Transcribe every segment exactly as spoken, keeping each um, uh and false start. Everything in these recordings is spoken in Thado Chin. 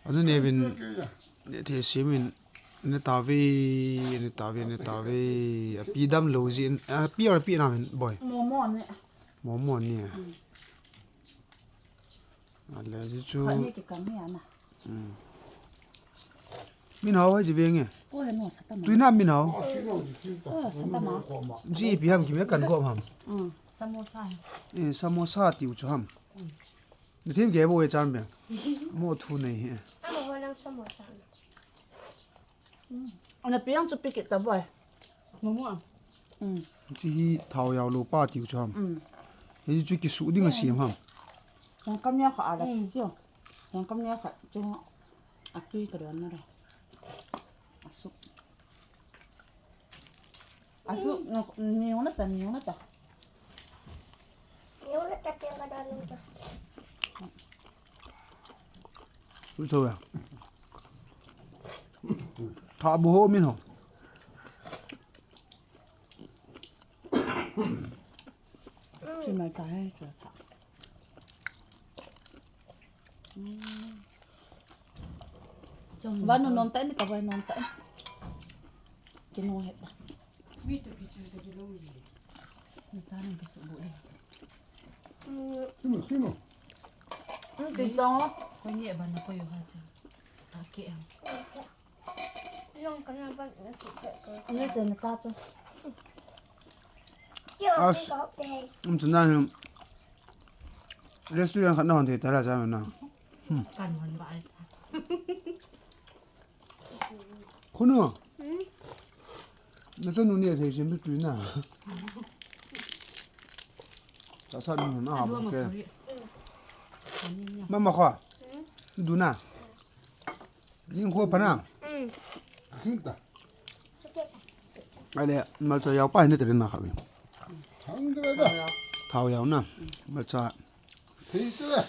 Anu nevin, ne the simin, ne tave, ne tave, ne tave. Api damlou jin, api or api namin, boy. Momo ne. Momo ne. Hmm. Ale, ji chu. Khat ne kikan ne ana. Hmm. Min hao hai ji venge. Ko he no sa ta ma. Tuina min hao. Ko sa ta ma. Ji ipi ham kime kan ko ham. Hmm. Samosa. Eh, samosa tiu chu ham. Hmm. Ni thim ke bo e chan be. Mo thu nei he. Amo ho lang samosa. Ana piang chu pikit ta boy. Momo a. Mm. Chi hi thao yao lou pa tiu chu ham. Mm. Hi chu kisu ding a siam ham. Yang kam ya kha ala chu. Yang kam ya kha chu. Atui ka don na da. Asu. Asu ni ona ta ni ona ta. Ni ona ta te ka don na ta. Ui, thou ya. Tha bu ho min ho. Chi mai cha hai cha tha. Vanu nom ta ni ta vai nom ta. Ki nom het ta. Mi tu ki chu ta ki lo mi. Ni ta ni ki su bu e. Sino, sino. Ni ti tong. Ko ni e ban ko yo ha cha. Ta ki am. Ni se ni ta cha. As, um, tonight, um, restaurant khat na hon thei ta la cha na. Kan hon ba ai. Khunu. Na chanu ni thei sim tu na. Cha sa nu na ha ba ke. Mama kha. Du na. Ning kho pa na. Hing ta. Ale, malcha yao pa hin te na kha wi. Hang de da. Thao yao na. Malcha. Thei te le.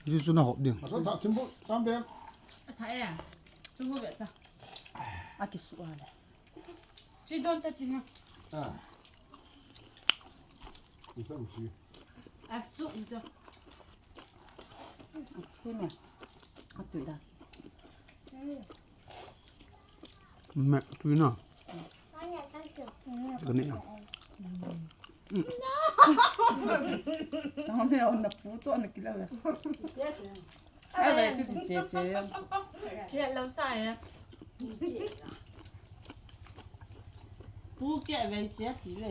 Ji chu na hop ding. Ma sa cha chim bu, cham de. A tha e. Chu bu be ta. A ki su a le. Chi don ta chi na. A. Ni sa u si. A su ni sa. Khu me. A tui da. Me, tui na. Ka ne ya. Tang me on na pu to na kila ve. Yes. Ai ve tu ti che che ya. Kia lam sa ya. Pu kia ve che ki ve.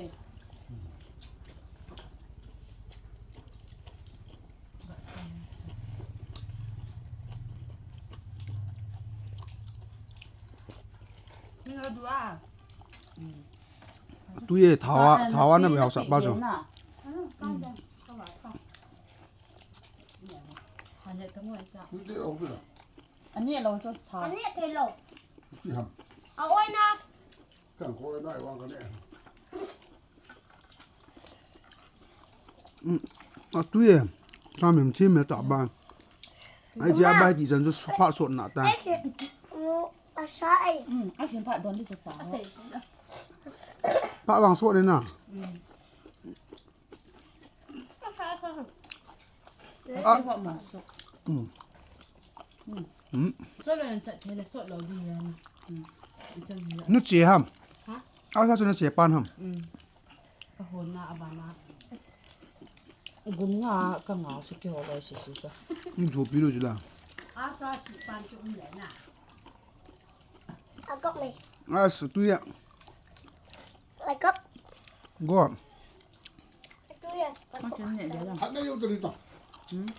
Ni ha du a. Tu ye thawa, thawa na be hausa pa chu. Ani lo chu tha. Ani thei lo. Chi ham. A oi na. Kan ko na i wang ka ne. A tu ye. Ka mem chi me ta ba. Ai ja ba ti jan chu pa so na ta. Ai ke. A sa ai. Mm, a shin pa don di sa cha. Pa wang so ne na. Mm. A sa pa. A. Ai pa ma so. Mm. Mm. So lo yan cha thele so lo di yan. Mm. Ito ni. Nu che ham. Ha? A sa so na che pan ham. Mm. Ka hon na a ba na. Gum nga ka nga su ki ho lai si su sa. Ni jo pi lo ji la. A sa si pan chu um le na. A kok le. A su tu ya. A kok. Go. Tu ya. Ma chen ne de la. Khat na yo tu ri ta. Hmm.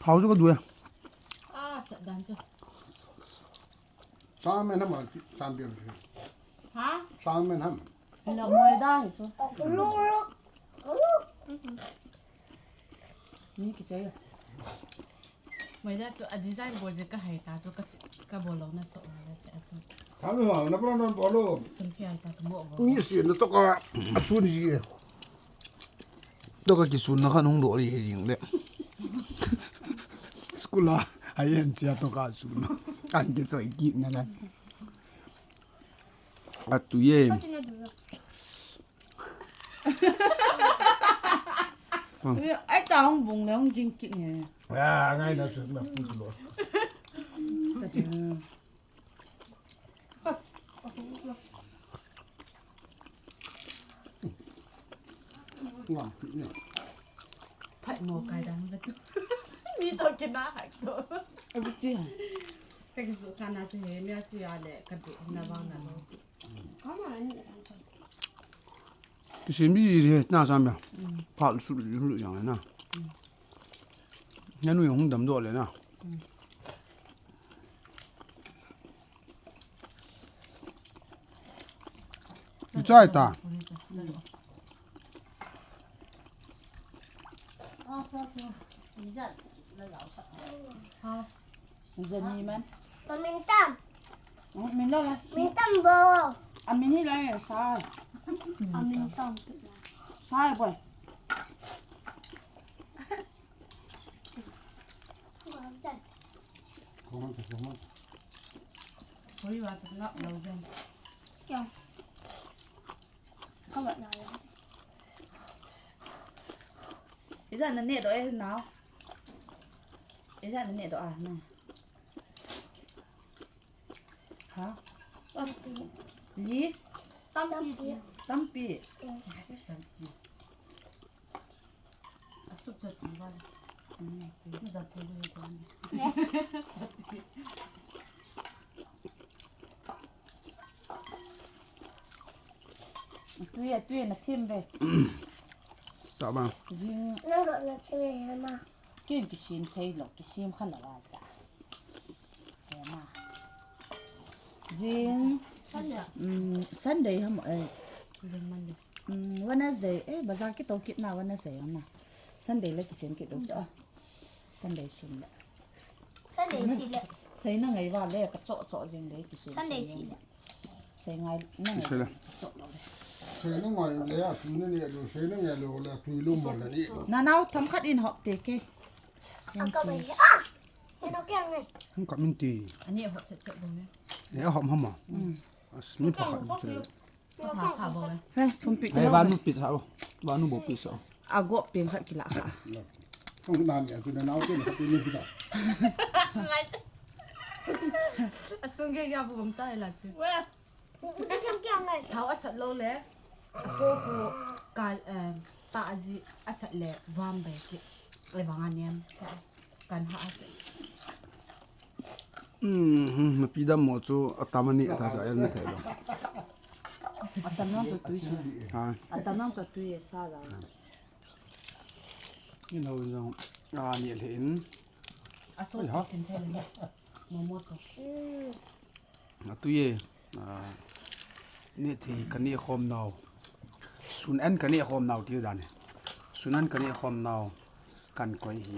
Thao chu ka du ya. A sa dan chu. Sa me na ma, sa bi. Ha? Sa me na. Lo moi da hi chu. Ni ki che. Moi da chu a design bo je ka hai ta chu ka, ka bo lo na so la che a chu. Tha me ma, na pro non bo lo. Sun ki ai ta ka mo bo. Ni si na to ka, a chu ni ji. To ka ki sun na ka nung do ri he jing le. School a, a yen chia to ka sun na. An ki choi ki na na. A tu ye. Ai ta hung bung le hung jing kit ne. Ya, ngai na su na pu lo. Hmm. Phat mo kai dang ba tu. Mi to kina hak to. Abi chi ha. Ka kisu kana chi he mi asu ya le ka du na bang na lo. Kisim ji ji na sam ya. Phat su lu lu yang na. Nanu jong hung damdoh le na. Chai ta. Jani man. Amin tam. Min lo la. Min tam bo. Amin hi la sa. Amin tam. Sa boy. Hoi wa chak ngap lo jen. Kya? Ka wat na ya. Ija na ne do e na. Ija na ne do a na. Ha? Tampi. Li? Tampi. Tampi. Yes, tampi. Asup sa tu ba. Hmm. Ni da tu ni tu ni. Tui a, tui a na thim ve. Ta ba. Jing. Nang got na thim ve ma. Kin kisim thei lo, kisim kha lo a ta. He ma. Jing. Sunday. Um, Sunday ham, eh. Jing Monday. Um, Wednesday, eh, bazar kito kit na Wednesday ham na. Sunday le kisim kit lo cha. Sunday sim le. Sunday si le. Sei na ngai va le ka cho cho jing le kisim. Sunday si le. Sei ngai na ngai. Sei na ngai le a tu ne ne lo, sei na ngai lo le tu lo mo le ni. Na nau tham khat in hop te ke. Ang ka bai. Ah! Ino ke ang ngai. Ang ka min ti. Ani hop chet chet bo ne. Ne hop hop ma. Mm. As ni pa khat. He, thumpi. He, vanu pi sa lo. Vanu bo pi sa. Ago pen khat kila kha. Kong nan ya tu na nau tu na tu ni pi ta. Asung ke ya bu bom ta la chu. Thao asat lo le. Apo ko kal, eh, ta aji asat le vam bai ki. Le vang aniam. Kan ha ase. Hmm, hmm, napi dam mo chu atam ani ta sa el na thei lo. Atam nang chu tui chu. Ha. Atam nang chu tui e sa la. Ni lo jong a ni le in. Aso sin thei le. Mo mo chu. Atui e, ah, neh thei ka neh khom nau. Sun an ka neh khom nau ti dan e. Sun an ka neh khom nau. Kan koi hi.